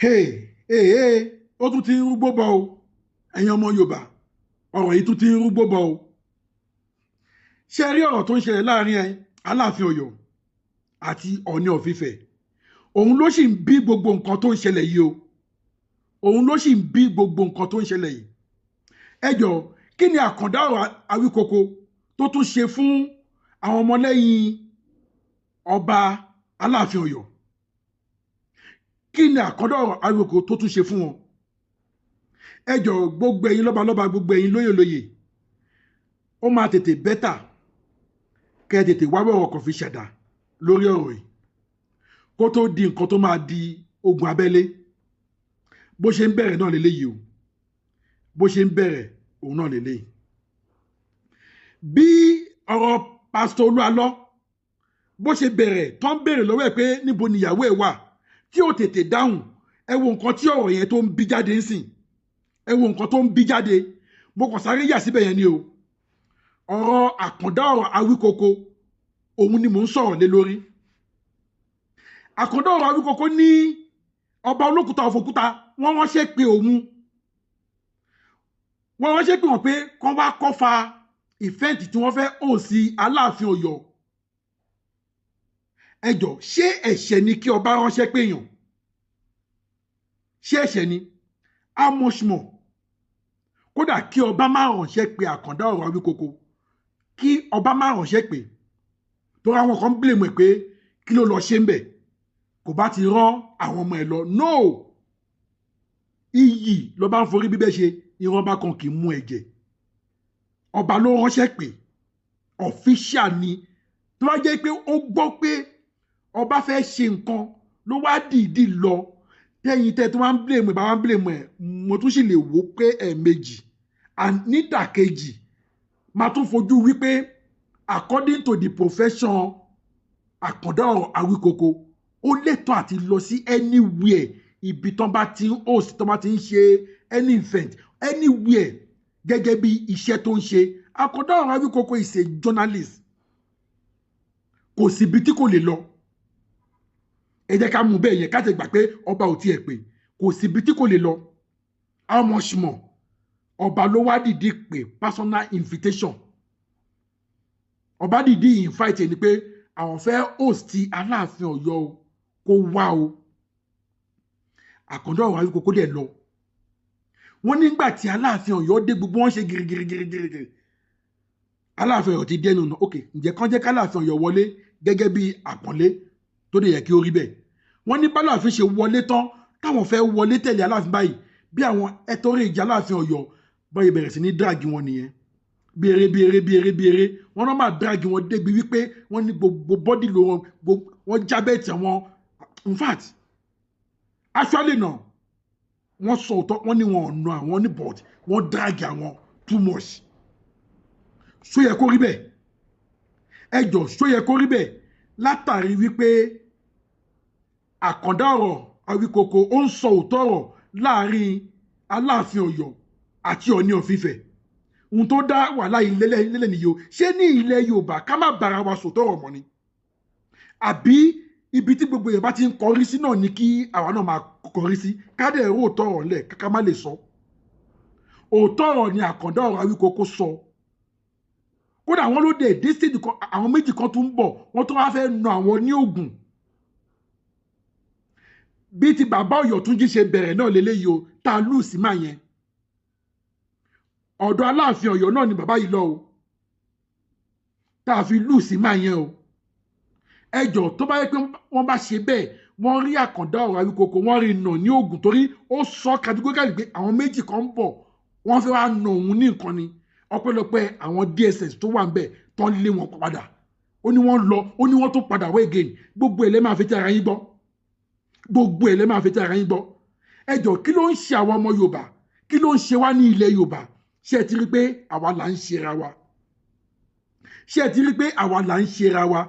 Hey, hey, hey, ó tún ti ń rúgbó bọ̀ o. Ẹ̀yin ọmọ Yorùbá, ọ̀rọ̀ yìí tún ti ń rúgbó bọ̀ o. Ṣé ẹ rí ọ̀rọ̀ tó ń ṣẹlẹ̀ láàrin Aláàfin Ọ̀yọ́ àti Ọọ̀ni of Ifẹ̀? Òun ló sì ń bí gbogbo nǹkan tó ń ṣẹlẹ̀ yìí o. Òun ló sì ń bí gbogbo nǹkan tó ń ṣẹlẹ̀ yìí. Ẹ jọ̀ọ́, kí ni Àkàndá ọ̀rọ̀ Awíkoko tó tún ṣe fún àwọn ọmọlẹ́yìn ọba Aláàfin Ọ̀yọ́? Kí ni Àkàndá ọ̀rọ̀ Awíkoko tó tún ṣe fún wọn? Ẹ jọ̀ọ́, gbogbo ẹ̀yin lọ́balọ́ba, gbogbo ẹ̀yin lóyè lóyè, ó máa tètè better kẹ́ ẹ tètè wá wọ̀rọ̀ kan fi ṣàdá lórí ọ̀rọ̀ yìí, kó tó di nǹkan tó máa di ogun abẹ́lé. Bó ṣe ń bẹ̀rẹ̀ náà lélẹ́yìí o. Bó ṣe ń bẹ̀rẹ̀ òun náà lélẹ́yìí. Bí ọ̀rọ̀ Pásítọ̀ Olúalọ́ bó ṣe bẹ̀rẹ̀, tó ń béèrè lọ́wọ́ ẹ̀ pé níbo níyàwó ẹ̀ wà, tí ó tètè dáhùn, ẹ wo nǹkan tí ọ̀rọ̀ yẹn tó ń bí jáde ń sìn. Ẹ wo nǹkan tó ń bí jáde. Mo kàn sáré yà síbẹ̀ yẹn ni o. Ọ̀rọ̀ Àkàndá ọ̀rọ̀ Awíkoko, òun ni mò ń sọ̀rọ̀ lé lórí. Àkàndá ọ̀rọ̀ Awíkoko ní ọba Olókùúta of Òkúta, wọ́n ránṣẹ́ pé òun, wọ́n ránṣẹ́ pé wọ́n pé kán wá cover event tí wọ́n fẹ́ hò sí Aláàfin Ọ̀yọ́. Ẹ jọ̀ọ́, ṣé ẹ̀ṣẹ̀ ni kí ọba ránṣẹ́ pé èèyàn? Ṣé ẹ̀ṣẹ̀ ni? How much more kódà kí ọba má ránṣẹ́ pé Àkàndá ọ̀rọ̀ Awíkoko, kí ọba má ránṣẹ́ pé, torí àwọn kan blame ẹ̀ pé kí ló lọ ṣe ń bẹ̀, kò bá ti rán àwọn ọmọ ẹ̀ lọ. No, iyì ló bá ń forí bíbẹ́ ṣe, ìran ọba kan kì í mú ẹ̀jẹ̀. Ọba ló ránṣẹ́ pé, official ni. Tó bá jẹ́ pé ó gbọ́ pé ọba fẹ́ ṣe nǹkan ló wá dìídì lọ, tẹ́yìn tẹ́ tó wá ń blame ẹ̀, bá wá ń blame ẹ̀, mo tún sì lè wò pé ẹ̀ẹ̀mejì. And nídàkejì, máa tún fojú wípé according to the profession Àkàndá ọ̀rọ̀ Awíkoko, ó lẹ́tọ̀ọ́ àti lọ sí anywhere, ibi tán bá ti ń host, tán bá ti ń ṣe any event anywhere, gẹ́gẹ́ bí iṣẹ́ tó ń ṣe. Àkàndá ọ̀rọ̀ Awíkoko is a journalist. Kò síbi tí kò lè lọ. Ẹ jẹ́ ká mú bẹ́ẹ̀ yẹn, ká ti gbà pé ọba ò tiẹ̀ pè, kò síbi tí kò lè lọ. How much more ọba ló wá dìdí pé personal invitation? Ọba dìdí invite ẹni pé àwọn fẹ́ host Aláàfin Ọ̀yọ́ o, kó wá o. Àkàndá ọ̀rọ̀ Awíkoko dẹ̀ lọ. Wọ́n nígbà tí Aláàfin Ọ̀yọ́ dé, gbogbo wọn ṣe girigirigirigiri. Aláàfin Ọ̀yọ́ ti dẹnu nà. Ok, ǹjẹ́ kán jẹ́ káláàfin Ọ̀yọ́ wọlé gẹ́gẹ́ bí àpọ́nlé tó dẹ̀ yẹ kí ó rí bẹ́ẹ̀? Wọ́n ní báláàfin ṣe wọlé tán, táwọn fẹ́ wọlé tẹ̀lé Aláàfin báyìí, bí àwọn ẹtọ́rẹ́ ìjà Aláàfin Ọ̀yọ́ báyìí bẹ̀rẹ̀ sí ní drag wọn nìyẹn. Bí eré, bí eré, bí eré, bí eré, wọ́n náà máa drag wọn débi wípé wọ́n ní gbogbo body ló wọn, wọ́n jábẹ́ẹ̀tì àwọn. In fact, actually náà, wọ́n sọ òótọ́, wọ́n ní wọn ọ̀nà àwọn ní, but wọ́n drag àwọn too much. Ṣó yẹ kó rí bẹ́ẹ̀? Ẹ jọ̀ọ́, ṣó yẹ kó rí bẹ́ẹ̀? Látàrí wípé Àkàndá ọ̀rọ̀ Awíkoko ó ń sọ òótọ́ ọ̀rọ̀ láàrin Aláàfin Ọ̀yọ́ àti Ọọ̀ni of Ifẹ̀, ohun tó dá wàhálà yìí lélẹ̀ lélẹ̀ nìyí o. Ṣé ní ilẹ̀ Yorùbá, ká má bára wa sòótọ́ ọ̀rọ̀ mọ́ ni? Àbí ibi tí gbogbo èèyàn bá ti ń kọrí sí náà ni kí àwa náà máa kọrí sí? Ká dẹ̀ rò òótọ́ ọ̀rọ̀ lẹ̀ ká má lè sọ òótọ́ ọ̀rọ̀ ni Àkàndá ọ̀rọ̀ Awíkoko sọ. Kódà àwọn ló dé dé stage kan, àwọn méjì kan tún ń bọ̀, wọ́n tún wá fẹ́ na àwọn ní ògùn. Bí ti bàbá Ọ̀yọ́túnjí ṣe bẹ̀rẹ̀ náà lélẹ́yìí o, tá a lù sí máa yẹn. Ọ̀dọ̀ Aláàfin Ọ̀yọ́ náà ni bàbá yìí lọ o, tá a fi lù sí máa yẹn o. Ẹjọ́, tó bá yẹ pé wọ́n bá ṣe bẹ́ẹ̀, wọ́n rí Àkàndá ọ̀rọ̀ Awíkoko, wọ́n rí nà ní ògùn, torí ó sọ categorically pé àwọn méjì kan ń bọ̀, wọ́n fẹ́ wá nà òun ní nǹkan ni. Ọpẹ́lọpẹ́ àwọn DSS tó wà ń bẹ̀ tán lé wọn padà. Ó ní wọ́n lọ, ó ní wọ́n tún padà wá again. Gbogbo ẹ̀ lẹ́ máa fi tí ara yín gbọ́. Gbogbo ẹ̀ lẹ́ máa fi tí ara yín gbọ́. Ẹjọ́, kí ló ń ṣe àwọn ọmọ Yorùbá? Kí ló ń ṣe wá ní ilẹ̀ Yorùbá? Ṣé ẹ ti rí pé àwa là ń ṣera wa? Ṣé ẹ ti rí pé àwa là ń ṣera wa?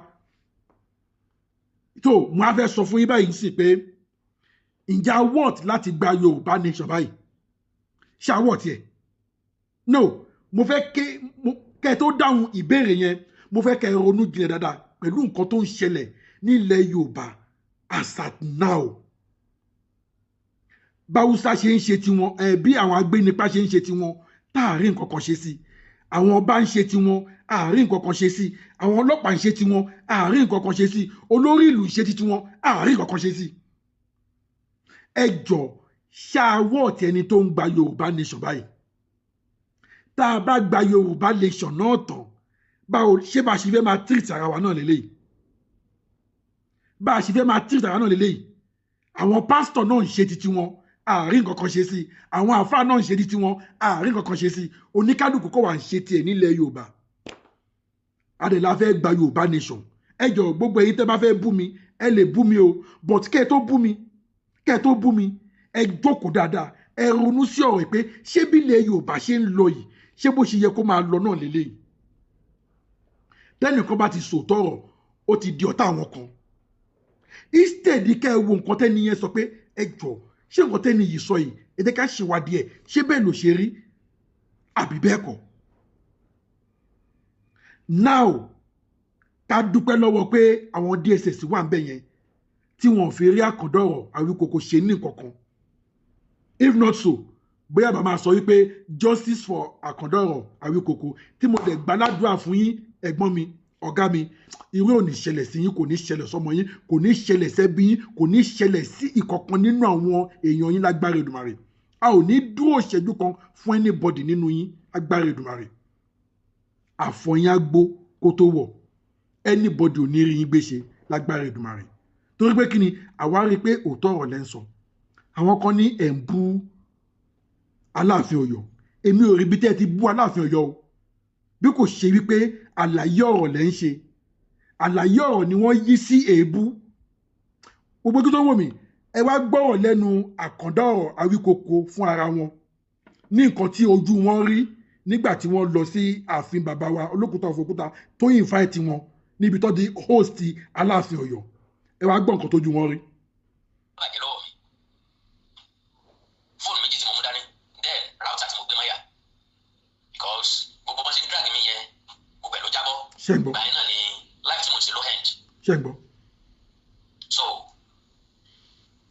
Tó mo á fẹ́ sọ fún yín báyìí sí pé ǹjẹ́ a worth láti gba Yorùbá nation báyìí? Ṣé a worth ẹ̀? No, mo fẹ́ kẹ́ ẹ tó dáhùn ìbéèrè yẹn, mo fẹ́ kẹ́ ẹ ronú jinlẹ̀ dáadáa pẹ̀lú nǹkan tó ń ṣẹlẹ̀ nílẹ̀ Yorùbá as at now. Báwùsá ṣe ń ṣe tiwọn ẹ, bí àwọn agbénipa ṣe ń ṣe tiwọn, táàrí nǹkan kan ṣe sí. Àwọn ọba ń ṣe tiwọn, àárín nǹkan kan ṣe sí. Àwọn ọlọ́pàá ń ṣe tiwọn, àárín nǹkan kan ṣe sí. Olórí ìlú ń ṣe tiwọn, àárín nǹkan kan ṣe sí. Ẹ jọ, ṣáwọ́ ọ̀tí ẹni tó ń gba Yorùbá Nation báyìí, tá a bá gba Yorùbá Nation náà tán, báwo ṣé bá a ṣe fẹ́ máa treat ara wa náà lélẹ́yìí? Bá a ṣe fẹ́ máa treat ara náà lélẹ́yìí? Àwọn pásítọ̀ náà ń ṣe titi wọn, àárín nǹkan kan ṣe sí. Àwọn àáfàá náà ń ṣe titi wọn, àárín nǹkan kan ṣe sí. Oníkálukú kọ́ wà ń ṣe tiẹ̀ nílẹ̀ Yorùbá. Adẹ̀lá fẹ́ gba Yorùbá Nation. Ẹ jọ, gbogbo ẹ̀yin tẹ́ bá fẹ́ bú mi, ẹ lè bú mi o, but kẹ́ ẹ tó bú mi, kẹ́ ẹ tó bú mi, ẹ jókòó dáadáa, ẹ ronú sí ọ̀rọ̀ pé ṣé bí ilẹ̀ Yorùbá ṣe ń lọ yìí, ṣé bó ṣe yẹ kó máa lọ náà lélẹ́yìí? Tẹ́nìkan bá ti sòótọ́ ọ̀rọ̀, ó ti di ọ̀tá àwọn kan. Instead kẹ́ ẹ wo nǹkan tẹ́ni yẹn sọ pé, ẹ jọ, ṣé nǹkan tẹ́ni yìí sọ yìí, ẹ jẹ́ ká ṣèwádìí ẹ̀, ṣé bẹ́ẹ̀ ló ṣe rí àbí bẹ́ẹ̀ kọ́? Now, ká dúpẹ́ lọ́wọ́ pé àwọn DSS wà ń bẹ̀ yẹn tí wọ́n fi rí Àkàndọ̀rọ̀ Àwíkòkò ṣe ní nǹkankan. If not so, bóyá bàbá máa sọ wípé justice for Àkàndọ̀rọ̀ Àwíkòkò, tí mo dẹ̀ gbàládùá fún yín, ẹ̀gbọ́n mi, ọ̀gá mi, irú ò ní ṣẹlẹ̀ sí yín, kò ní ṣẹlẹ̀ sọmọ yín, kò ní ṣẹlẹ̀ sẹ́bí yín, kò ní ṣẹlẹ̀ sí ìkọ̀kan nínú àwọn èèyàn yín lágbára Èdùmàrè. A ò ní dúró ìṣẹ́jú kan fún anybody nínú yín, agbára Èdùmàrè. Àfọyín á gbó kó tó wọ̀, anybody ò ní rí yín gbéṣe lágbára Èdùmàrè. Torí pé kí ni? Àwa rí i pé òótọ́ ọ̀rọ̀ lẹ́ ń sọ. Àwọn kan ní ẹ̀ ń bú Aláàfin Ọ̀yọ́. Èmi ò rí bí tẹ́ ẹ ti bú Aláàfin Ọ̀yọ́ o, bí kò ṣe wípé àlàyé ọ̀rọ̀ lẹ́ ń ṣe. Àlàyé ọ̀rọ̀ ni wọ́n yí sí èébú. Gbogbo tó ń wò mí, ẹ wá gbọ́rọ̀ lẹ́nu Àkàndá ọ̀rọ̀ Awíkoko fún ara wọn ní nǹkan tí ojú wọn rí nígbà tí wọ́n lọ sí ààfin bàbá wa Olókùúta Òfòkúta tó invite wọn níbi tó di host Aláàfin Ọ̀yọ́. Ẹ wá gbọ́ nǹkan tójú wọn rí. Bàjẹ́ lọ́wọ́ mi, fóònù méjì tí mo mú dání, then router tí mo gbé mọ́yà, because gbogbo bọ́n ṣe ń drag mi yẹn, gbogbo ẹ̀ ló jábọ́. Ṣé ń gbọ́? Gbà yẹn náà ni live tí mo ṣe ló end. Ṣé ń gbọ́? So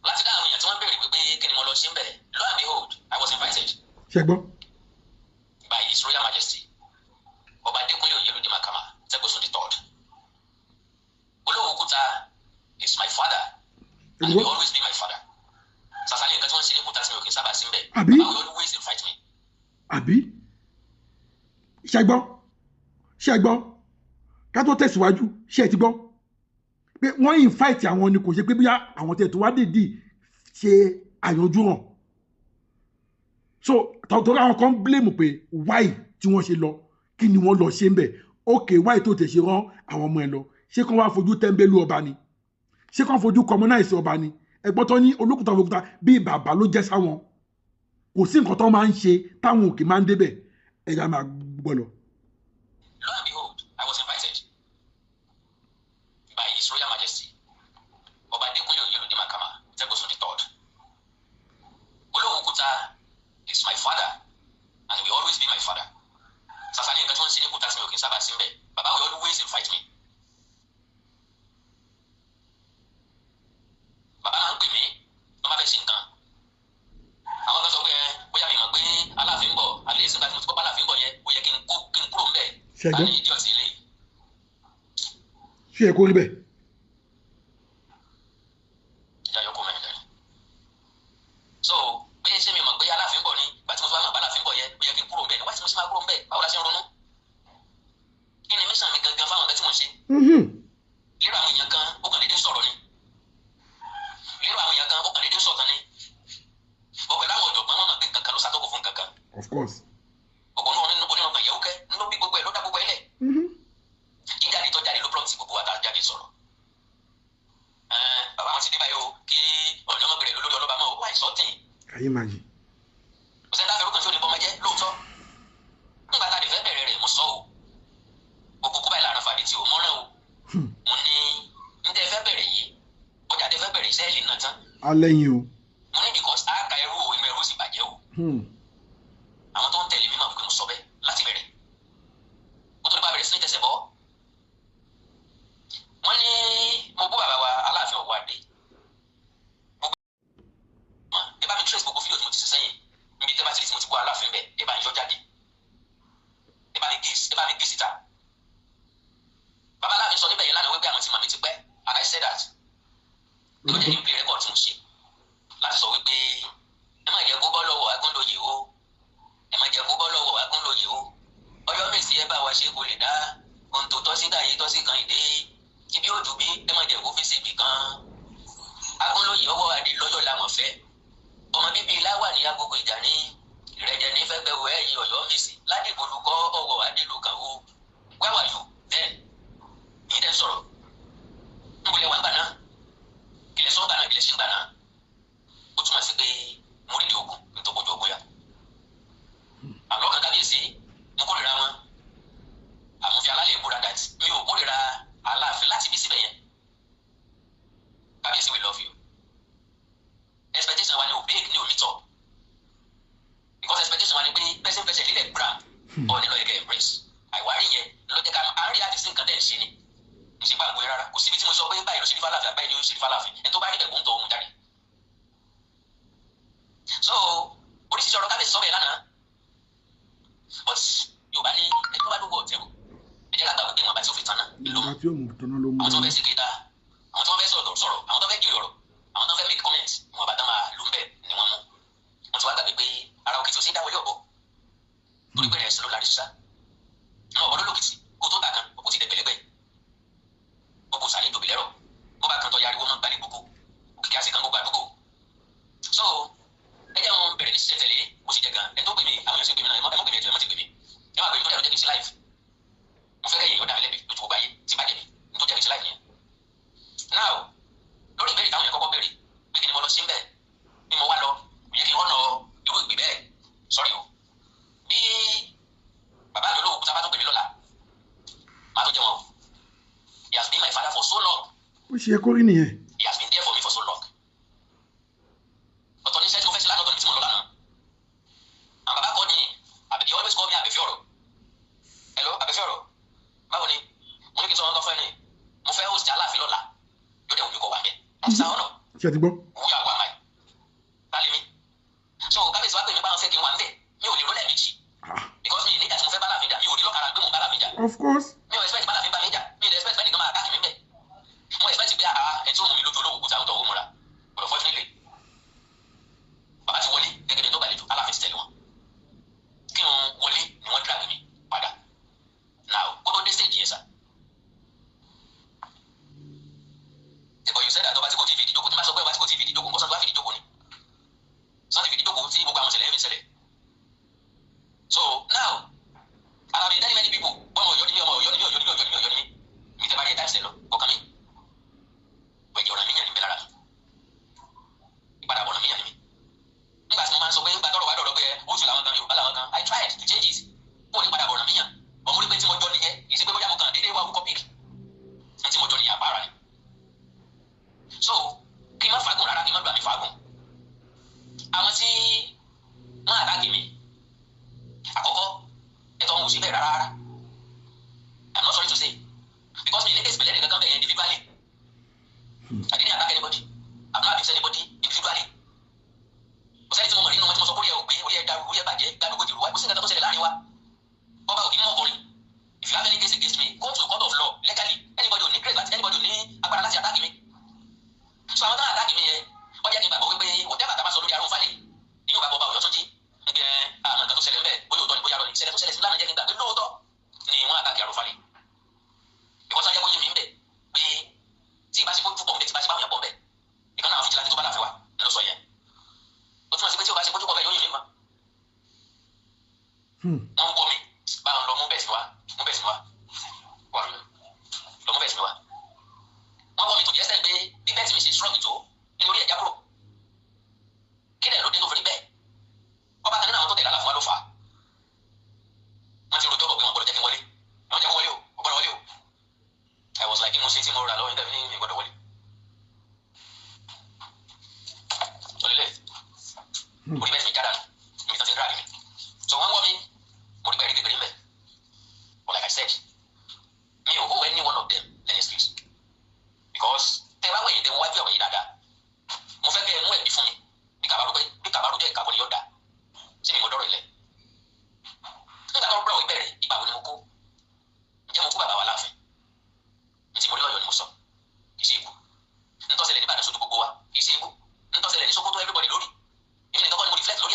láti dá àwọn èèyàn tí wọ́n béèrè wípé kí ni mo lọ ṣe ń bẹ̀, lo and behold, I was invited Ṣé ń gbọ́? by His Royal Majesty Ọba Adékúnlé Oyèlúdé Makama Tẹ́gbọ̀sùn the Third. Olówó Kúta is my father and gbọ́? will always be my father. Sàṣàlẹ̀ nǹkan tí wọ́n ń ṣe ní Kúta tí mi ò kí ń sábà sí ń bẹ̀. Àbí? Bàbá will always invite me. Àbí? Ṣé gbọ́? Ṣé gbọ́? Ká tó tẹ̀síwájú, ṣé ẹ ti gbọ́ pé wọ́n invite àwọn ni? Kò ṣe pé bóyá àwọn tẹ̀ tó wá dìdí ṣe àyànjú hàn. So torí àwọn kan blame pé why tí wọ́n ṣe lọ, kí ni wọ́n lọ ṣe ń bẹ̀? Ok, why tó tẹ̀ ṣe rán àwọn ọmọ ẹ lọ? Ṣé kán wá fojú tẹ́ńbẹ́lú ọba ni? Ṣé kán fojú commonize ọba ni? Ẹgbọ́n tó ní Olókùúta Òfòkúta bíi bàbá ló jẹ́ sáwọn, kò sí nǹkan tó máa ń ṣe táwọn òkè máa ń débẹ̀. Ẹ̀yà máa gbọ́ lọ. Lo and behold, I was invited by His Royal Majesty Ọba Adékúnlé Oyèlúdé Makama Tẹ́gbọ̀sùn the Third. Olówó Kúta is my father and will always be my father. Sàṣàlẹ̀ nǹkan tí wọ́n ń ṣe ní Kúta tí mi ò kí ń sábà sí ń bẹ̀. Bàbá will always invite me. Bàbá máa ń pè mí wọ́n bá fẹ́ ṣe nǹkan. Àwọn kan sọ pé ẹ bóyá mi mọ̀ pé Aláàfin ń bọ̀, àlè ìsìnkú àti mo ti kọ́ pé Aláàfin ń bọ̀ yẹn, ó yẹ kí n kó kí n kúrò ń bẹ̀. Ṣé ẹ gbọ́? Àní idiot ilé. Ṣé ẹ kó rí bẹ́ẹ̀? Ìjà yòókù mẹ́rin lẹ́nu. So pé ṣé mi mọ̀ pé Aláàfin ń bọ̀ ni? Ìgbà tí mo ti wá mọ̀ pé Aláàfin ń bọ̀ yẹn, ó yẹ kí n kúrò ń bẹ̀ ni. Wáyé tí mo ṣe máa kúrò ń bẹ̀? Báwo la ṣe ń ronú? Kí ni mission mi gangan fáwọn nǹkan tí mo ń ṣe? Lérò àwọn èèyàn kan, ó kàn déédéé sọ̀rọ̀ ni. Lérò àwọn èèyàn kan, ó kàn déédéé sọ̀tàn ni. Bọ̀ pẹ̀lú àwọn ọ̀jọ̀gbọ́n, wọn mọ̀ pé nǹkan kan ló ṣàtọ́kù fún nǹkan kan. Of course. Ògbónú onírun kan yẹ̀wò kẹ́ ló bí gbogbo ẹ̀, ló dá gbogbo ẹ̀ lẹ̀. Jíjáde tó jáde ló prompt gbogbo wa tá a jáde sọ̀rọ̀. Ẹn, bàbá wọn ti dé báyìí o, kí ọ̀nà ọmọbìnrin lórí ọlọ́ba mọ́ o, why insulting? Can you imagine? Kò sẹ́ni tá a fẹ́ rúkàn tí ò ní bọ́mọ jẹ́ lóòótọ́. Nígbà tá a lè fẹ́ bẹ̀rẹ̀ rẹ̀, mo sọ o. Gbogbo kó báyìí láàrin fàdí tí o mọ́ràn o. Mo ní n tẹ́ fẹ́ bẹ̀rẹ̀ yìí, ọjà tẹ́ fẹ́ bẹ̀rẹ̀ iṣẹ́ lè nà tán. Alẹ́ yín o. Mo ní because a ka ẹrú o, inú ẹrú sì bàjẹ́ o. Àwọn tó ń tẹ̀lé mi mọ̀ pé mo sọ bẹ́ẹ̀ láti bẹ̀rẹ̀. Kó tó ní bá bẹ̀rẹ̀ sí ní tẹ̀sẹ̀ bọ́. Wọ́n ní mo bú bàbá wa Aláàfin Ọ̀wọ́adé. Gbogbo ẹ bá mi trace gbogbo Ọwọ́ Adélọ́yọ̀ làwọn fẹ́. Ọmọ bíbí láwà ní agogo ìjà ní ìrẹ̀jẹ̀ ní fẹ́gbẹ́ wo ẹ̀yìn Ọ̀yọ́ Mèsì ládìgbòlùkọ́ ọwọ́ Adélùkàn o. Where were you then? Yìí tẹ́ sọ̀rọ̀. Ń bolẹ̀ wà ń gbà náà. Kìlẹ̀ sọ́ gbà náà, kìlẹ̀ sí gbà náà. Ó túmọ̀ sí pé mo rí di ogun nítorí ojú ogun yá. Àlọ́ kan kábíyèsí, mo kórìíra wọn. Àmúfi alálẹ̀ ìbúra that mi ò kórìíra Aláàfin láti bí síbẹ̀ yẹn. Kábíyèsí, we love you. Expectation wa ni ò big ní ò meet up. Because expectation wa ni pé person fẹsẹ̀ lílẹ̀ gbra ọ̀ nílò ẹ̀kẹ́ embrace. Àìwárí yẹn ló jẹ́ ká à ń rí àti sí nǹkan tẹ̀ ń ṣe ni. Kò sí gbàgbé rárá. Kò síbi tí mo sọ pé báyìí ló ṣe rí fáláàfin, báyìí ló ṣe rí fáláàfin. Ẹni tó bá rí bẹ̀ kó ń tọ́ òun jáde. So oríṣiríṣi ọ̀rọ̀ kábíyèsí sọ bẹ́ẹ̀ lánàá. But Yorùbá ní ẹni tó bá lówó ọ̀tẹ̀rù. Ẹ jẹ́ ká gbàgbé pé wọn bá tí ó fi tanná ló mú. Ìgbà tí ó mú tanná ló mú. Àwọn tí wọ́n fẹ́ ṣe kéta, àwọn tí wọ́n fẹ́ sọ̀rọ̀ sọ̀rọ̀, àwọn tó fẹ́ kiri ọ̀rọ̀, àwọn tó fẹ́ make comment, wọn bá tán máa lò ń bẹ̀ ni wọ́n mú. Wọ́n ti wá gbàgbé pé ara òkìtì ò sí dáwọ́lé ọ̀bọ. Torí pé rẹ̀ sí ló lárí sísá. Àwọn ọ̀bọ lólókìtì kó tó tà kan, òkú ti dẹ̀gbẹ̀lẹ́gbẹ̀. Gbogbo sàlẹ̀ dòbí lẹ́rọ̀. Bó bá kan tọ́ yariwo mọ́ gbalẹ̀ gbogbo. Òkìkí á sì kan gbogbo àdúgbò. So ẹ jẹ́ wọn bẹ̀rẹ̀ ní ṣiṣẹ́ tẹ̀lé bó ṣe jẹ́ gan. Ẹ tó pè mí, àwọn èèyàn sì pè mí náà, ẹ má pè mí, ẹjọ́ ẹ má ti pè mí. Ẹ má pè mí tó dẹ̀ ló jẹ́ kí n ṣe live. Mo fẹ́ kẹ́yìn yóò dá mi lẹ́bi lójú gbogbo ayé tí bá jẹ̀bi ní tó jẹ́ kí n ṣe live yẹn. Now lórí ìbéèrè táwọn yẹn kọ́kọ́ béèrè pé kí ni mo lọ sí ń bẹ̀ bí mo wá lọ, kò yẹ kí n wọ́n lọ irú ìpè bẹ́ẹ̀. Sorry o. Bí bàbá mi olówó kúta bá tó pè mí lọ́la, màá tó jẹ́ wọn o. He has been my father for so long. Ó ṣe kó rí nìyẹn. He has been there for me for so long. Ọ̀tọ̀ ní iṣẹ́ tí mo fẹ́ ṣe lánàá, ọ̀tọ̀ ní tí mo lọ lánàá. And bàbá called me, he always call me Àbẹ̀fẹ́ ọ̀rọ̀. Hello, Àbẹ̀fẹ́ ọ̀rọ̀. Báwo ni? Mo ní kí n sọ wọn kan fún ẹ ní. Mo fẹ́ host Aláàfin lọ́la. Yóò dẹ̀ wù mí kọ́ wà ń bẹ̀. That is our honour. Ṣé ẹ ti gbọ́? Who are who am I? Ta lè mi? So kábíyèsí wá pè mí báwọn fẹ́ kí n wà ń bẹ̀. Mi ò lè ró lẹ́ẹ̀mejì. Ah, Because mi ì níjà tí mo fẹ́ bá Aláàfin jà. Mi ò rí lọ́kàrà pé mo ń bá Aláàfin jà. Of course. Mi ò expect bá Aláàfin bá mi jà. Mi ò expect bẹ́ẹ̀ nìkan máa attack mi bẹ̀. Mo expect pé àá ẹ̀ tí ó mú mi lójú olówó kúta àwọn tó ń múra. But unfortunately, bàbá ti wọlé gẹ́gẹ́ bí tó gbàlejò, Aláàfin ti tẹ̀lé wọn. Kí n wọlé ni wọ́n drag mi padà. Now, kó tó dé stage yẹn sà. But you said that ọba tí kò tí fi ìdíjókòó, tí máa sọ pé ọba tí kò tí fi ìdíjókòó, nǹkan sọ ti wá fi ìdíjókòó ni. Sọ ti fi ìdíjókòó tí gbogbo àwọn ìṣẹ̀lẹ̀ yẹn fi ń ṣẹlẹ̀. So now, and I've been telling many people, ọmọ Ọ̀yọ́ ni mí, ọmọ Ọ̀yọ́ ni mí, Ọ̀yọ́ ni mí, Ọ̀yọ́ ni mí, Ọ̀yọ́ ni mí. Mi tẹ́ bá rí ẹ táìsì lọ, kọ̀ọ̀kan mi. Wẹ̀jẹ̀ ọ̀ràn mi yàn ní bẹ́ẹ̀ lára mi. Ìpadàbọ̀ ọ̀ràn mi yàn ní mi. Nígbà tí mo máa ń sọ pé nígbà tọ́rọ̀ wá dọ̀rọ̀ pé ó tù làwọn kan, Yorùbá làwọn kan, I tried to change it. Kó o ní padàbọ̀ ọ̀ràn mi yàn. Bọ̀ mo rí pé tí mo jọ nìyẹn, kì í ṣe pé bóyá mo kàn déédéé wá orúkọ pick. Ní tí mo jọ nìyẹn àpárá ni. So kí n má fagùn rárá, kí n má gbà mí fagùn. Àwọn tí wọ́n attack mi, àkọ́kọ́ ẹ̀tọ́ wọn ò sí bẹ́ẹ̀ rárá rárá. I'm not sorry to say because mi ní case pẹ̀lẹ́ nìkan kan bẹ̀yẹn individually. I didn't attack anybody. I've not abused anybody individually. Kò sẹ́ni tí mo mọ̀ nínú wọn tí mo sọ pé orí ẹ̀ ò pé, orí ẹ̀ dàrú, orí ẹ̀ bàjẹ́, gbàdúgbò jìrù wá. Kò sí nǹkan tó ṣẹlẹ̀ láàrin wa. Ọba ò kì í mọ̀ ọkùnrin. If you have any case against me, go to court of law legally. Anybody ò ní grace láti, anybody ò ní agbára láti attack mi. So àwọn tó ń attack mi yẹn, wọ́n jẹ́ kí n gbàgbọ́ wípé whatever tá a bá sọ lórí Arún Fálẹ̀, inú bàbá ọba Ọ̀yọ́ tó jí. Nígbẹ́ àmọ́ nǹkan tó ṣẹlẹ̀ ń bẹ̀, bóyá òótọ́ ni bóyá irọ́ ni. Ìṣẹ̀lẹ̀ tó ṣẹlẹ̀ sí lánàá jẹ́ kí n gbà pé lóòótọ́ ni wọ́n attack Arún Fálẹ̀. Because wọ́n jẹ́ kó yé mi ń bẹ̀ pé tí ìbáṣepọ̀ púpọ̀ ń bẹ̀, tí ìbáṣepọ̀ àwọn èèyàn pọ̀ ń bẹ̀, ìkan náà fìjìláńtì tó bá láàfin wa ló sọ yẹn. Ó túmọ̀ sí pé tí o bá ṣe pójú pọ̀ bẹ́ẹ̀ yóò yìn mí mọ́. Wọ́n ń wọ́ mi, báwọn lọ mú bẹ́ẹ̀ sí wa, mú bẹ́ẹ̀ sí wa, wà lọ mú bẹ́ẹ̀ sí wa. Wọ́n wọ́ mi to the extent pé bí bẹ́ẹ̀ tí mi ṣe strong tó ní orí ẹ̀já kúrò. Kí lẹ̀ ló dé tó fi rí bẹ́ẹ̀? Ọba kan nínú àwọn tó tẹ̀lé Aláàfin wa ló fà á. Wọ́n ti rojọ́ bọ̀ pé wọ́n gbọ́dọ̀ jẹ́ kí n wọlé. Wọ́n jẹ́ kó wọlé o, kò gbọ́dọ̀ wọlé o. I was like, kí mo ṣe tí mo rà lọ́wọ́ nígbà tí mi gbọ́dọ̀ wọlé. Olélẹ̀, orí bẹ́ẹ̀ mi já dànù, níbi tí wọ́n ti ń drag mi. So wọ́n wọ́ mi, mo rí bẹ́ẹ̀ rí kékeré mbẹ́. But like I said, mi ò owe any one of them any excuse. Because tẹ bá wẹ̀yìn tẹ wájú ọ̀rọ̀ yìí dáadáa, mo fẹ́ kẹ́ ẹ mú ẹ̀bí fún mi. Bí kàbárò pé bí kàbárò jẹ́ ìkàbọ̀ ni yóò dà. Ṣé mi mo dọ́rọ̀ ilẹ̀? Nígbà tó bọ̀rọ̀ ìbẹ̀rẹ̀, ìgbà wo ni mo kú? Ǹjẹ́ mo kú bàbá wa láàfin? Ní tí mo rí lọ́yọ̀ ni mo sọ. Kì í ṣe ikú. Ntọ́sẹ̀lẹ̀ ní Ìbàdàn sójú gbogbo wa. Kì í ṣe ikú. Ntọ́sẹ̀lẹ̀ ní Sókótó everybody lórí. Èmi nìkan kọ́ ni mo reflect lórí.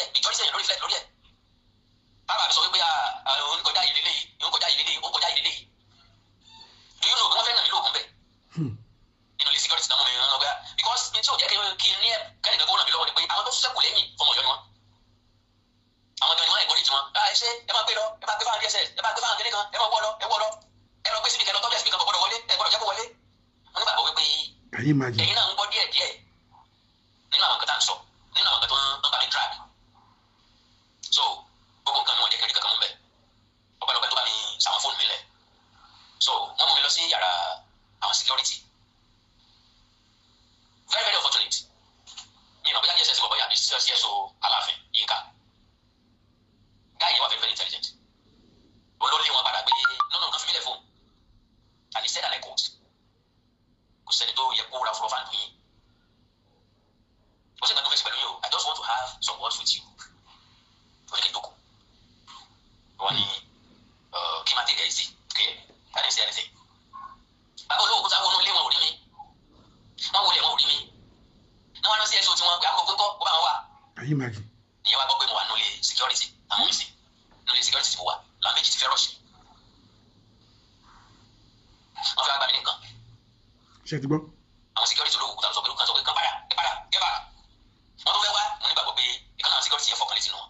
Can you imagine? Ẹ̀yin náà ń gbọ́ díẹ̀ díẹ̀ nínú àwọn nǹkan tá à ń sọ, nínú àwọn nǹkan tó ń bá mi drag. So gbogbo nǹkan mi, wọ́n jẹ́ kí n rí kankan mú bẹ́ẹ̀. Ọpẹ́lọpẹ́ tó bá mi sàwọn fóònù mi lẹ̀. So wọ́n mú mi lọ sí yàrá àwọn security. Very, very unfortunate. Mi ìmọ̀ bóyá DSS bọ̀, bóyá àbí CSO Aláàfin Yínká. Guy yẹn wà very, very intelligent. Olórí wọn padà pé no, no, nǹkan fi mí lẹ̀ fóun. And he said, and I quote, "Kò sẹ́ni tó yẹ kó ra fúrọ́ fáńdù yín. Ó sì gbàgbọ́ fẹ́ sí pẹ̀lú yín o. I just want to have some words with you." Ó ní kí n jókòó. Wọ́n ní kí n máa take it easy. Okay, I didn't say anything. Bàbá olówó kó sáwọ́ ilé, wọn ò rí mi. Wọ́n wọlé, wọn ò rí mi. Ní wọ́n lọ sí ẹ̀sùn tí wọ́n pè àwọn gbogbo kó bá wọn wà. Can you imagine? Ìyẹn wá gbọ́ pé mo wà nílé security. Àwọn mi sí nílé security tí mo wà, làwọn méjì ti fẹ́ rush. Wọ́n fẹ́ wá gbà mí ní nǹkan. Ṣé ti gbọ́? Àwọn security olówó kúta lọ sọ pé kan sọ pé kan padà, ẹ padà, get back. Wọ́n tó fẹ́ wá, mo nígbàgbọ́ pé ìkan náà security yẹn fọkàn létí nù wọn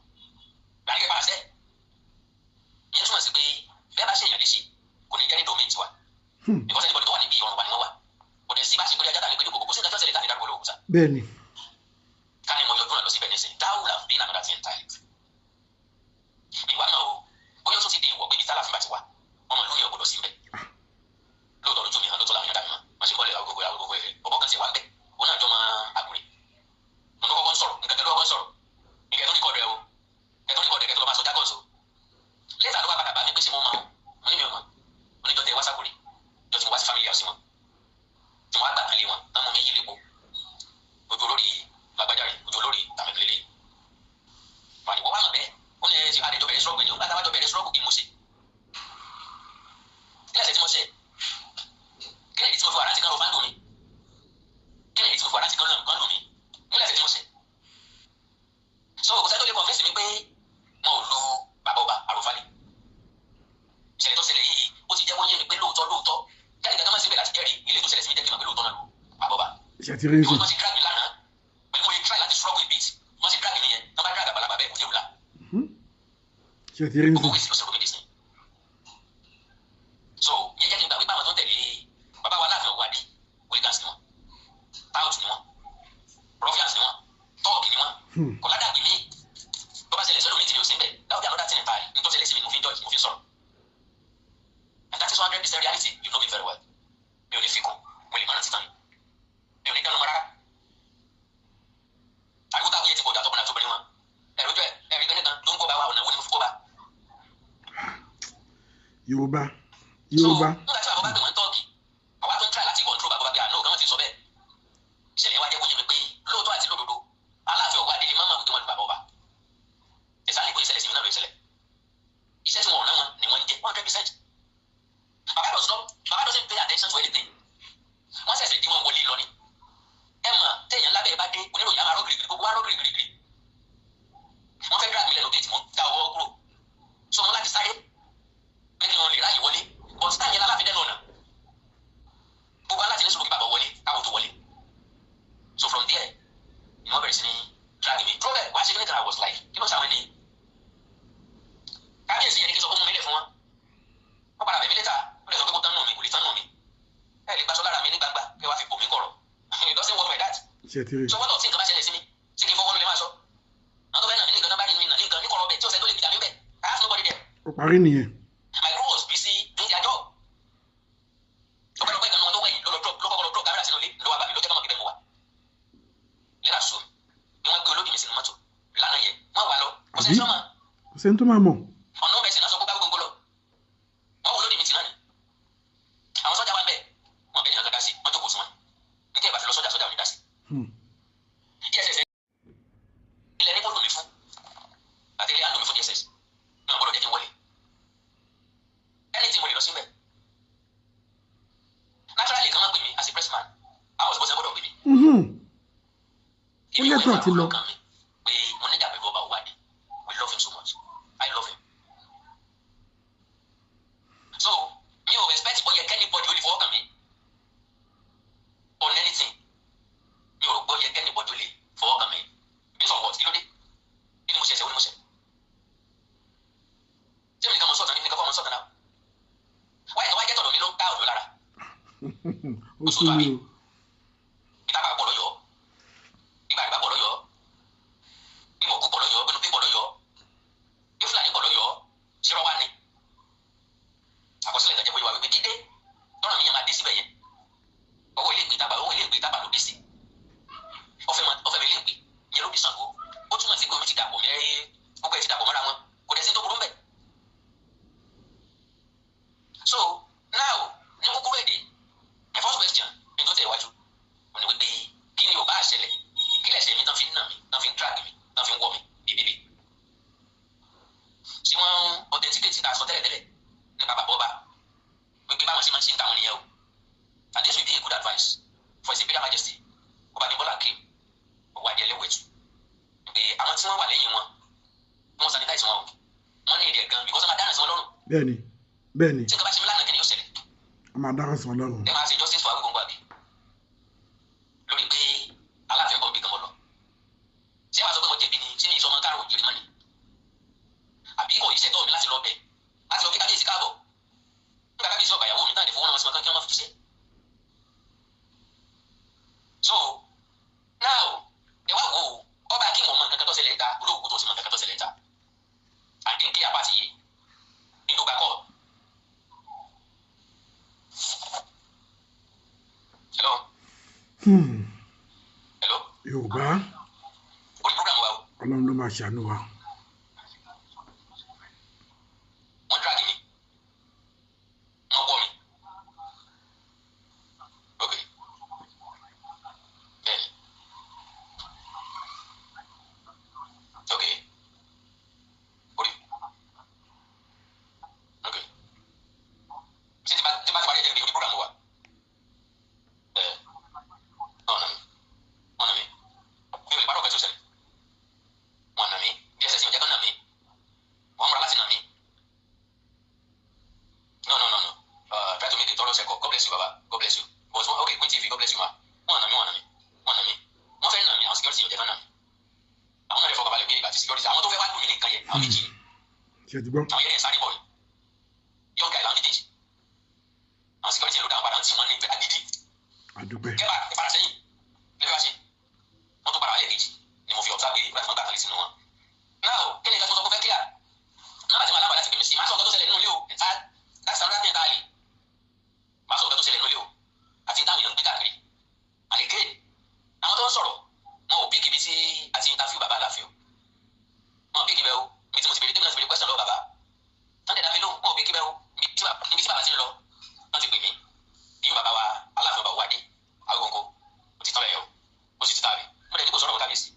gbàgbé kẹ́ padà sẹ́. Ìyẹn túmọ̀ sí pé bẹ́ẹ̀ bá ṣe èèyàn léṣe, kò ní jẹ́ ní domain tiwa, because anybody tó wà níbi ọ̀run wa ni wọ́n wà. Kò dẹ̀ sí bá ṣe pé ajá tà ní pé kò sí nǹkan tó ṣẹlẹ̀ tá ní dárúkọ olówó kúta. Bẹ́ẹ̀ ni. Ká ní mo yọjú náà lọ síbẹ̀ nísìnyí, that would have been another thing entirely. Ìwà náà o, bóyá ó tún ti di ìwọ̀ pé ibi tálàfin bá ti wà, ọmọ ìlú yẹn ò gbọdọ̀ sí mbẹ̀. Lóòótọ́ lójú mi hàn, lóòótọ́ làwọn èèyàn dá mi mọ̀. Wọ́n ṣe ń bọ́lẹ̀ agogo agogo ẹ̀, ọ̀bọ̀ kan ti wà ń bẹ̀, ó náà jọ máa àgùrè. Mo ló kọ́kọ́ ń sọ̀rọ̀ nǹkan kan, ló kọ́kọ́ ń sọ̀rọ̀ nǹkan tó ní kọ́ọ̀dù ẹ̀ o, nǹkan tó ní kọ́ọ̀dù ẹ̀, kẹ́ tó lọ máa sọ jargons o. Later ló wá padà bá mi pé ṣé mo mọ̀ ọ́. Mo ní mi ò mọ̀. Mo ní jọ tẹ wá ságùrè, jọ tí mo wá sí family house wọn, tí mo wá gbà kan lé wọn tán, mú mi yí lépo ojú olórí lágbájá rẹ̀, ojú olórí tàmílélẹ̀ wà ní wọ́n wá mọ̀ bẹ́ẹ̀. Ó ní ẹ ṣe àdéjọ bẹ̀rẹ̀ struggle ni. Ó gbàtà wájọ bẹ̀rẹ̀ struggle, kí n mo ṣe? Kí lẹ́sẹ̀ tí mo ṣe? Kí lẹ́yìn tí mo fi wà láti kán lọ fáńdù mi? Kí lẹ́yìn tí mo fi wà láti kán lọ kán lù mí? Kí lẹ́sẹ̀ tí mo ṣe? So kò sẹ́ni tó lè convince mi pé wọn ò lu bàbá ọba àròfálẹ̀. Ìṣẹ̀lẹ̀ tó ṣẹlẹ̀ yìí, ó ti jẹ́ wọ́n yé mi pé lóòótọ́ lóòótọ́, kẹ́ni kankan má síbẹ̀ láti jẹ́rìí ilé tó ṣẹlẹ̀ sí mi, jẹ́ kí n mọ̀ pé lóòótọ́ náà lu bàbá ọba. Ṣé ti rí Because sí? wọ́n ti drag mi lánàá pẹ̀lú mo lè try láti struggle a bit. Wọ́n ti drag mi yẹn, wọ́n bá drag àgbàlagbà bẹ́ẹ̀, kò dé wùlà. Ṣé ti rí sí? Gbogbo wíìsì ló ṣe gómìnà sí. So yẹn jẹ́ kí n gbà wípé àwọn tó ń tẹ̀lé bàbá wa Láàfin Ọ̀wádé, hooligans ni wọ́n, tout ni wọ́n, ruffians ni wọ́n, thug ni wọ́n. Kò ládàgbé mi. Tó bá ṣẹlẹ̀ sọ́dọ̀ mi tí mi ò sí ń bẹ̀, that would be another thing entirely. Ní tó ṣẹlẹ̀ sí mi, mo fi ń judge, mo fi ń sọ̀rọ̀, and that is 100% reality. You know me very well. Mi ò ní fi kún, mo lè má rántí tán ni, mi ò ní dáná mọ́ rárá. Ariwo táwọn yẹn ti pọ̀ jù, àtọkùnrin àtobìnrin wọn, ẹ̀rọ ojú ẹ̀ ẹ̀rí kan nìkan ló ń kó bá wa. Ọ̀nà wo ni mo fi kó bá? Yorùbá, Yorùbá. So nígbà tí bàbá bá pè wọ́n thug, àwa tó ń try láti control bàbá pé àná òkan ti sọ bẹ́ẹ̀. Ìṣẹ̀lẹ̀ wa jẹ́ kó yé mi pé lóòótọ́ àti lódodo, Aláàfin ọ̀wá adé ni máma wípé wọ́n lu bàbá ọba. Ìsàlẹ̀ ìbò ìṣẹ̀lẹ̀ sí mi náà ló ìṣẹ̀lẹ̀. Iṣẹ́ tí wọ́n rán wọn ni wọ́n ń jẹ́ 100%. Bàbá does not, bàbá doesn't pay attention to anything. Wọ́n ṣẹ̀ṣẹ̀ dí wọn wọlé lọ ni. Ẹ mọ̀ téèyàn lábẹ́ ẹ bá dé, oníròyìn á máa rọ́ gírígírí, gbogbo wa rọ́ gírígírí. Wọ́n fẹ́ drag mi lẹ́nu gate, mo ń ta ọwọ́ kúrò, so mo láti sáré pé kí wọn lè ráyè wọlé, but táyà yẹn láláàfin dẹ́nu ọ̀nà, gbogbo aláti ní sùúrù kí bàbá wọlé káwọn tó wọlé. So from there ni wọ́n bẹ̀rẹ̀ sí ní drag mi dúró bẹ́ẹ̀ wá ṣe kíní kan. I was like, kí ló ṣàwọn ẹni? Kábíyèsí yẹn ní kí n sọ fún mi lẹ̀ fún wọn. Wọ́n padà bẹ̀ mí létà, ó lè sọ pé kó tán nù mí, kò lè tán nù mí. Ẹ lè gbaṣọ lára mi ní gbangba kí wàá fi bò mí kọ̀rọ̀. It doesn't work like that. Ṣé ti rí? So wọ́n tọ̀ tí nǹkan bá ṣẹlẹ̀ sí mi, tí kì í fọwọ́ ló lè máa sọ, àwọn tó fẹ́ nà mí ní nǹkan náà bá rí mi nà ní nǹkan ní kọ̀rọ̀ bẹ̀ tí ó sẹ́ tó lè gbìjà mi bẹ̀. I have nobody there. Ó parí nìyẹn. My crew was busy doing their job. Ọpẹ́lọpẹ́ kan ní wọn tó wẹ̀yìn ló lọ drop, ló kọ́kọ́ lọ drop camera sínú ilé, ló wá bá mi, ló jẹ́ kọ́mọ̀ kíbẹ̀ mọ́ wa. Lẹ́la sùn ni wọ́n gbé olódì mi sínú mọ́tò lánàá yẹn, wọ́n wà lọ, kò sẹ́ni Àbí? sọ́mà. Kò sẹ́ni tó máa mọ̀. Ọ̀nà bẹ̀sẹ̀ náà sọ pé bá gbogbo lọ. Wọ́n wọ olódì mi tì náà ni. Àwọn sọ́jà wà ń bẹ̀, wọ́n bẹ̀ ní kankan dá sí, wọ́n jókòó sí wọn. Nítorí ìbá fi lọ sọ́jà, sọ́jà ò ní dá sí. DSS ilẹ̀ ní kó lù mí fún. Àti ilé á lù mí fún DSS. Mi ò gbọ́dọ̀ jẹ́ kí n wọlé. Anything mo lè lọ síbẹ̀. Naturally, kan máa pè mí as a pressman. I was supposed to gbọ́dọ̀ pè mí. Ó lẹ́tọ̀ọ́ àti lọ. Lọ́kàn mi pé mo níjà pẹ̀lú ọba Òwádìí. We love him so much. I love him. So mi ò expect bó yẹ k'anybody ó lè fọwọ́ kàn mí on anything. Mi ò rò pé ó yẹ k'anybody ó lè fọwọ́ kàn mí. Based on what? Kí ló dé? Kí ni mo ṣe? Ẹ̀ṣẹ̀ wo ni mo ṣe? Ṣé mi nìkan mo sọ̀tàn ní mi nìkan kọ́ mo sọ̀tàn náà? Wáyé tó wá jẹ́ tọ̀dọ̀ mi ló ń ká ọ̀dọ́ lára. Ó sún mi o. Bẹ́ẹ̀ni, bẹ́ẹ̀ni. Tí nǹkan bá ṣe mí lánàá, kí ni yóò ṣẹlẹ̀? A máa dára sọ Ọlọ́run. Ẹ máa ṣe justice for Awikonko àbí? Lórí pé Aláàfin bọ̀ bí kan mọ̀ lọ. Ṣé wàá sọ pé mo jẹ̀bi ni? Ṣé mi ìsọmọ kárò òjìrì mọ́ ni? Àbí kò ìṣẹ̀tọ́ mi láti lọ bẹ̀? Láti lọ kí kábíyèsí káàbọ̀. Nígbà kábíyèsí ọ̀gbà ìyàwó mi náà lè fowó rán wọn sí wọn kán kí wọ́n má fi jíṣẹ́. So now, ẹ wá wò ó, ọba kí wọn mọ nǹkan kan tó ṣẹlẹ̀ ta, olóògùn tó sì mọ nǹkan kan tó ṣẹlẹ̀ ta. Àti nkí apá ti yé. Ìlú gbà kọ́. Hello. Hello. Yorùbá. Orí program wa o. Ọlọ́run ló máa ṣàánú wa. Wọ́n drag mi. Wọ́n wọ́ mi. Ok. Bẹ́ẹ̀ni. Ok. Orí. Ok. Ṣé tí bá ti parí ẹ̀jẹ̀ pé orí program wa? Ẹ ọ̀nà mi. Ọ̀nà mi. Mi ò lè parọ́ ọ̀gá tí ó ṣẹlẹ̀. Wọ́n nà mí. DSS ò jẹ́ kán nà mí. Wọ́n múra láti nà mí. No, no, no, no. Try to make a thorough check-up. God bless you, Baba. God bless you. But okay, Queen TV, God bless you, ma. Wọ́n nà mí, wọ́n nà mí, wọ́n nà mí. Wọ́n fẹ́ nà mí, àwọn security ò jẹ́ kán nà mí. Àwọn náà lè fọkàn balẹ̀ pé ìgbà tí security, àwọn tó fẹ́ wá lù mí nìkan yẹn, àwọn méjì ni. Ṣé ti gbọ́? Àwọn yẹn sáré bọ̀ ni. Young guy làwọn méjèèjì. Àwọn security ló dáhùn padà tí wọ́n ní agídí. Àdúpẹ́. Kẹ́bà ìpadà sẹ́yìn. Lè fẹ́ wá ṣe. Wọ́n tún padà wálé kejì ni mo fi observe pé ìgbà tí wọ́n gbà kan lé sínú wọn. Now, kí ni nǹkan tí mo sọ pé fẹ́ clear? Nọ́mbà tí mo alábàá láti pè mí sí, màá sọ nǹkan tó ṣẹlẹ̀ nínú ilé o. In fact, that's another thing entirely. Màá sọ nǹkan tó ṣẹlẹ̀ nínú ilé o. Àti táwọn èèyàn ń gbé káàkiri. And again, àwọn tó ń sọ̀rọ̀, wọn ò pick ibi tí a ti interview bàbá Aláàfin o. Wọn ò pick ibẹ̀ o. Ibi tí mo ti bèrè, tèmi náà ti bèrè question lọ́wọ́ bàbá. Tán dẹ̀ dá mi lóhùn, wọn ò pick ibẹ̀ o. Ibi tí bàbá ti ń lọ, wọ́n ti pè mí. Ìyún bàbá wa Aláàfin ọba Owóadé, Awikonko, ó ti tán bẹ́ẹ̀ o. Ó sì ti tàbí. Mo dẹ̀ ní kò sọ̀rọ̀ wọn kábíyèsí.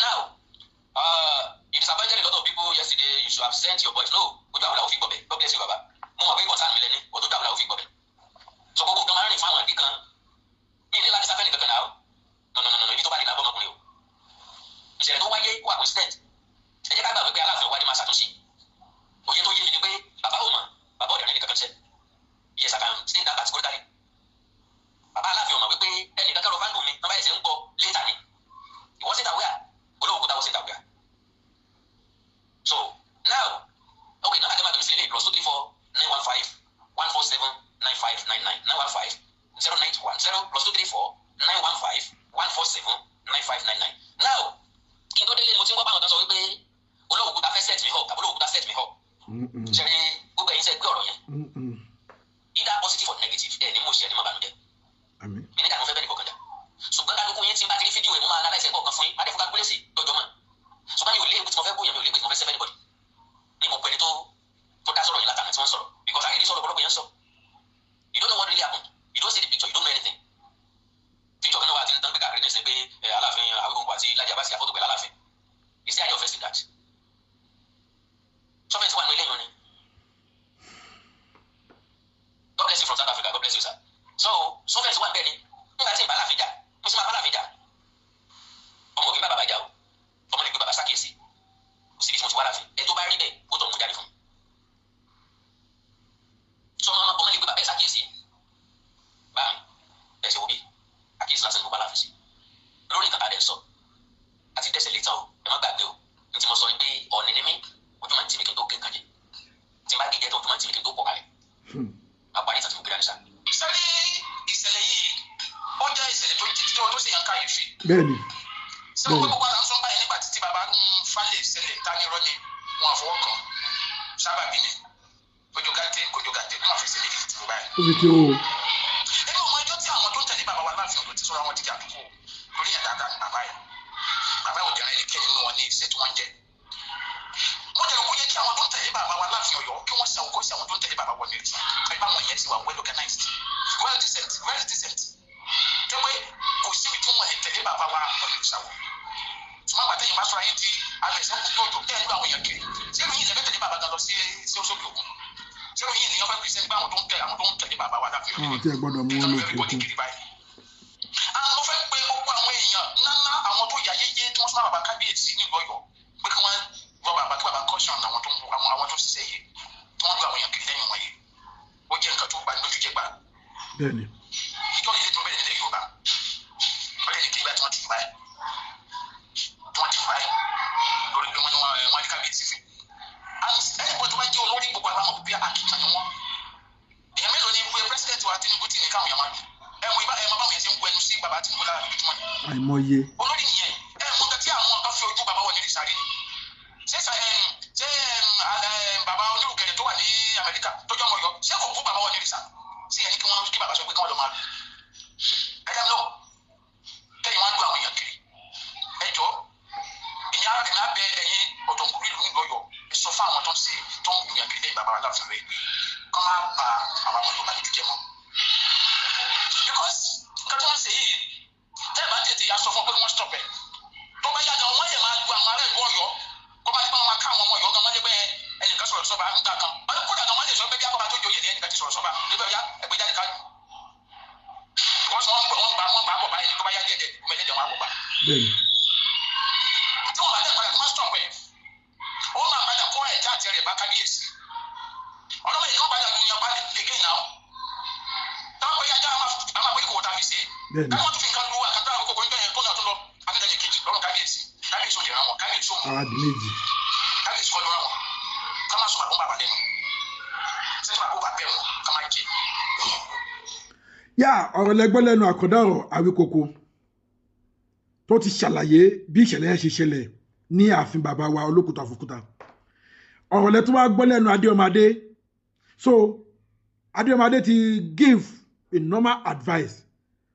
Now, you disappointed a lot of people yesterday. You should have sent your boys. No, ojú àwọn làwọn fi gbọ̀bẹ̀. God bless you, baba. Mo mọ̀ pé concern mi lẹ́ni, ojú àwọn làwọn fi gbọ̀bẹ̀. So gbogbo nǹkan máa ń rìn fún àwọn àdí kan. Mi ní láti sáfẹ́ nìkan kan náà. No, no, no, no, ibi tó bá di làbọ̀ ọmọkùnrin o. Ìṣẹ̀lẹ̀ tó wáyé wà coincident. Ẹ jẹ́ ká gbà wípé Aláàfin Owóadé máa ṣàtúnṣe. Òye tó yé mi ni pé bàbá ò mọ̀, bàbá ò dẹ̀ rẹ́ nìkan kan ṣẹ́. Yes, I can state that categorically. Bàbá Aláàfin ò mọ̀ wípé ẹnì kankan lọ fáńdù mi, bàbá ẹ̀sẹ̀ ń gbọ́ later ni. He wasn't aware. Olówó kúta wasn't aware. So now, okay, now I can see +234 915 147 9599 915 0910 +234 915 147 9599. Now, kí n tó délé ni mo ti ń gbọ́ báwọn kan sọ wípé olówó kúta fẹ́ set me up tàbí olówó kúta set me up. Ṣé rí gbogbo ẹ̀yin sẹ́ gbé ọ̀rọ̀ yẹn? Either positive or negative, ẹ̀ ní mo ṣe ẹ̀ ní má bànújẹ́. Àmín. Mi nígbà tó fẹ́ bẹ́ẹ̀ ní kọ̀ọ̀kan jà. Ṣùgbọ́n kálukú yín tí n bá ti rí fídíò ẹ̀, mo máa analyse ẹ̀ kọ̀ọ̀kan fún yín, má dé fún kálukú lésì lọ́jọ́ mọ́. Ṣùgbọ́n mi ò lé ewu tí mo fẹ́ bóyá, mi ò lé ewu tí mo fẹ́ sẹ́fẹ́ anybody. Ní mo pẹ́ni tó dá sọ̀rọ̀ yìí látàná tí wọ́n sọ̀rọ̀, because ayé ní sọ̀rọ̀ ọ̀pọ̀lọpọ̀ yẹn ń sọ. You don't know what really happened. You don't see the picture. You don't know anything. Picture kan náà wà tí ń tán gbé káàkiri ní ìsìn pé Aláàfin Awikonko àti Laji Abbas àfọ́tò pẹ̀lú Aláàfin. Is there any offence in that? Offence wà nínú ilé yìí ni. God bless you from South Africa. God bless you, sir. So offence wà bẹ́ẹ̀ ni. Nígbà tí ìbá Aláàfin jà, mo sì máa bá Aláàfin jà. Ọmọ òkè bá bàbá jà o. Ọmọ lè gbé bàbá sákèsí. Kò síbi tí mo ti wá Aláàfin. Ẹ tó bá rí bẹ́ẹ̀, ó tọ̀ mú jáde fún mi. Sọ ọmọ lè gbé bàbá ẹ̀ sákèsí. Bá mi, ẹ ṣe wo bí, àkíyèsí lásán ni mo bá Aláàfin sí. Lórí nǹkan tá a dẹ̀ ń sọ, àti dẹ́sẹ̀ létà o, ẹ má gbàgbé o. Ní tí mo sọ ni pé ọ̀nì ni mí, ojú máa ń tì mí kí n tó gé nǹkan jẹ. Tí n bá gé jẹ tán, ojú máa ń tì mí kí n tó pọ̀ kalẹ̀. Má parí ìtàn tí mo gbé dání sá. Sẹ́rí ìṣẹ̀lẹ̀ yìí, ó jẹ́ ìṣẹ̀lẹ̀ tó jí tó sì yàn káyèéfì. Bẹ́ẹ̀ni. Ṣé wọ́n gbogbo ara ń sọ báyìí nígbà títí bàbá ń falẹ̀ ìṣẹ̀lẹ̀ ta ní irọ́ ni wọn àfọwọ́ kan sábàbí ni ojú gàdé kojú gàdé wọn àfẹsẹ̀ méjì ti tó báyìí. Ó fi ti o. Ẹni ọmọ ẹjọ́ tí àwọn tó ń tẹ̀lé bàbá wa láàfin ọ̀dọ̀ ti sọ̀rọ̀ àwọn dídì àdúgbò lórí yẹn dáadáa ní bàbá yẹn. Bàbá ò dẹ̀rẹ̀ ẹnikẹ́ni nínú wọn ní iṣẹ́ tí wọ́n ń jẹ́. Wọ́n jẹ́ kó yẹ kí àwọn tó ń tẹ̀lé bàbá wa láàfin Ọ̀yọ́ kí wọ́n ṣe àwòkọ́ṣe àwọn tó ń tẹ̀lé bàbá wa ní ẹ̀sìn. Ẹ bá wọn yẹn sì wà well organized, well decent, well decent. Jẹ́ pé kò síbi tí wọ́n lè tẹ̀lé bàbá wa ọ̀nà ìṣàwọ̀. Ṣùgbọ́n àgbàtẹ́yìn bá sọ̀rọ̀ ayé ti abẹ̀sẹ̀ kú tó tẹ̀ ń lu àwọn èèyàn kiri. Ṣé ìròyìn ìṣẹ̀fẹ̀ tẹ̀lé bàbá gan lọ sí sókè òkun? Ṣé ìròyìn ìníyàn fẹ́ pèsè nípa àwọn tó ń tẹ̀lé bàbá wa láàfin Ọ̀yọ́? Wọn àti ẹ gbọ́dọ̀ mú wọn lókè òkun. Àwọn mo fẹ́ pe gbogbo àwọn èèyàn ńláńlá, àwọn tó yà yéyé tí wọ́n súnmọ́ bàbá kábíyèsí nílùú Ọ̀yọ́, pé kí wọ́n rọ bàbá, kí bàbá caution àwọn tó ń àwọn tó ṣiṣẹ́ yìí tí wọ́n lu àwọn Bẹ́ẹ̀ni. Ìjọ yìí tó bẹ̀rẹ̀ nílẹ̀ Yorùbá, bẹ́ẹ̀ ni kí ìgbà tí wọ́n ti báyìí, tí wọ́n ti báyìí lórí pé wọ́n ní wọ́n ní kábíyèsí fi. And ẹnìkan tó bá jẹ́ olórí, gbogbo àbámọ̀ pé akíkan ni wọ́n. Èèyàn mélòó ni pé president wa Tinubu tì ní káwọn èèyàn máa lù? Ẹ mọ ibà, ẹ mọ báwọn yẹn ṣe ń gbẹnu sí bàbá Tinubu lára lójúmọ́ ni. Àìmọye. Olórí nìyẹn. Ẹ mọ nǹkan tí àwọn kan fi ojú bàbá wọn ní ìsàrí ni. Ṣé ṣé bàbá onírùkẹ̀rẹ̀ tó wà ní Amẹ́ríkà tó jọ́ ọmọ Ọ̀yọ́, ṣé kò bú bàbá wọn ní ìsà sí ẹni kí wọ́n kí bàbá sọ pé kí wọ́n lọ máa lù? Ẹ dá mi lọ kẹ́yìn wọn lu àwọn èèyàn kiri. Ẹ jọ, èmi ara kìí abẹ ẹ̀yin ọ̀dọ́kùnrin ìlú nílùú Ọ̀yọ́, ẹ sọ fún àwọn tó ń ṣe, tó ń gbìyànjú kiri lẹ́yìn bàbá Aláàfin rẹ̀ pé kọ́ máa ba àwọn ọmọ Yorùbá lójú jẹ́ mọ́, because nǹkan tó ń ṣe yìí, tẹ́ ẹ̀ bá tètè yà sọ fún ọ pé kí wọ́n stop ẹ̀, tó bá yá gan, wọ́n lè máa lu àwọn ará ìlú Ọ̀yọ́. Kó bá ti bá wọn ká àwọn ọmọ Ọ̀yọ́ gan, wọ́n lè bẹ́ ẹnìkan sọ̀rọ̀ sọ́ba nígbà kan. Kódà gan, wọ́n lè sọ pé bí akọ́ba tó joyè ní ẹnìkan ti sọ̀rọ̀ sọ́ba nígbà yá ẹgbẹ́ jáde ká, because wọ́n gbà bọ̀ báyìí. Tó bá yá díẹ̀ díẹ̀, ọmọ ẹlẹ́dẹ̀ wọn á wọ̀ gbà. Tí wọ́n bá dẹ̀ padà kó má stop ẹ̀, ó máa padà kó ẹ̀já àti rẹ̀ bá kábíyèsí. Ọlọ́mọ yìí kan padà lu yan pálí again now. Táwọn pé ajá a máa pé kò tá a fi ṣe é. Káwọn tún fi nǹkan lu àkàtà àkókò nígbà yẹn tó náà tó lọ akẹ́kọ̀ọ́ kejì lọ́rùn kábíyèsí. Kábíyèsí ò lè ràn wọ́n, kábíyèsí ò mọ̀. Ara di méjì. Kábíyèsí kọ́ ló ràn wọ́n. Ká má sọ bàbá bàbá lẹ́nu sẹ́ni, bàbá bàbá bẹ̀ wọ́n, ká má jẹ. Yá, ọ̀rọ̀ lẹ́gbọ́n lẹ́nu àkọ́dá ọ̀rọ̀ Awíkoko tó ti ṣàlàyé bí ìṣẹ̀lẹ̀ yẹn ṣe ṣẹlẹ̀ ní ààfin bàbá wa Olókùta Fòkúta. Ọ̀rọ̀ lẹ́ tó wá gbọ́ lẹ́nu Adéọmọdé. So Adéọmọdé ti give a normal advice,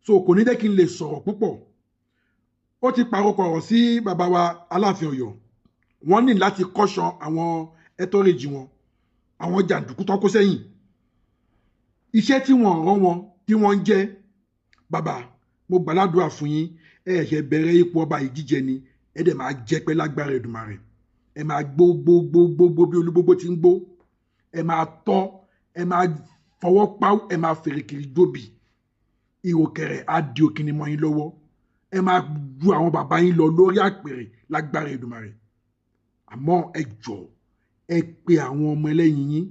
so kò ní jẹ́ kí n lè sọ̀rọ̀ púpọ̀. Ó ti pàrọkọ̀ ọ̀rọ̀ sí bàbá wa Aláàfin Ọ̀yọ́. Wọ́n ní láti kọ́ṣọ́ àwọn ẹtọ́rẹ́jì wọn, àwọn jàǹdùkú tó kó sẹ́yìn, iṣẹ́ tí wọ́n rán wọn tí wọ́n ń jẹ́. Bàbá, mo gbàládùá fún yín. Ẹ ṣẹ̀ bẹ̀rẹ̀ ipò ọba yìí jíjẹ ni, ẹ dẹ̀ máa jẹ́ pẹ́ lágbára Èdùmàrè. Ẹ máa gbó gbó gbó gbó gbó bí olúgbógbó ti ń gbó. Ẹ máa tọ́, ẹ máa fọwọ́ páwó, ẹ máa fèrè kiri jóbi. Ìròkẹ̀rẹ̀ á di òkìní mọ́ yín lọ́wọ́. Ẹ máa ju àwọn bàbá yín lọ lórí àpèrè lágbára Èdùmàrè. Àmọ́ ẹ jọ̀ọ́, ẹ pe àwọn ọmọ ẹlẹ́yìn yín,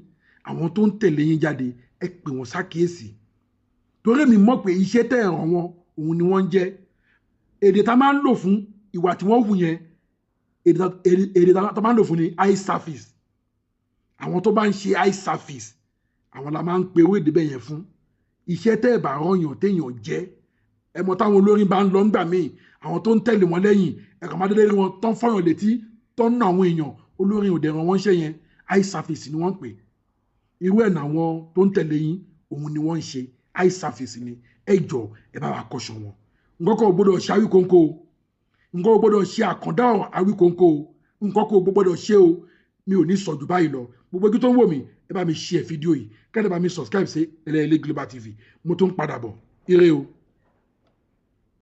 àwọn tó ń tẹ̀lé yín jáde, ẹ pè wọ́n sákìyèsí, torí mi mọ̀ pé iṣẹ́ tẹ́ ẹ̀ ràn wọ́n, òun ni wọ́n ń jẹ́. Èdè tá máa ń lò fún ìwà tí wọ́n hù yẹn, èdè tá máa ń lò fún ni eye service. Àwọn tó bá ń ṣe eye service, àwọn la máa ń pe owó èdè bẹ́ẹ̀ yẹn fún. Iṣẹ́ tẹ́ ẹ̀ bá rọ̀yàn téèyàn jẹ́, ẹ mọ̀ táwọn olórin bá ń lọ ńgbà míì, àwọn tó ń tẹ̀lé wọn lẹ́yìn, ẹ kàn máa dédé rí wọn tán fọyàn létí, tán ná àwọn èèyàn. Olórin ò dẹ̀ ràn wọ́n ṣe yẹn, eye service ni wọ́n ń pè. Irú ẹ̀ náwọn tó ń tẹ̀lé yín, òun ni wọ́n ń ṣe, eye service ni. Ẹ jọ, ẹ bá wa kọ́ṣọ́ wọn. Nǹkan kan ò gbọ́dọ̀ ṣe Awíkóńkó o. Nǹkan ò gbọ́dọ̀ ṣe àkàndá ọ̀rọ̀ Awíkóńkó o. Nǹkan kò gbọ́dọ̀ ṣe o. Mi ò ní sọ jù báyìí lọ. Gbogbo ojú tó ń wò mí, ẹ bá mi share fídíò yìí, kẹ́lẹ́ bá mi subscribe sí Ẹlẹ́yẹlé Global TV. Mo tún ń padà bọ̀. Ire o.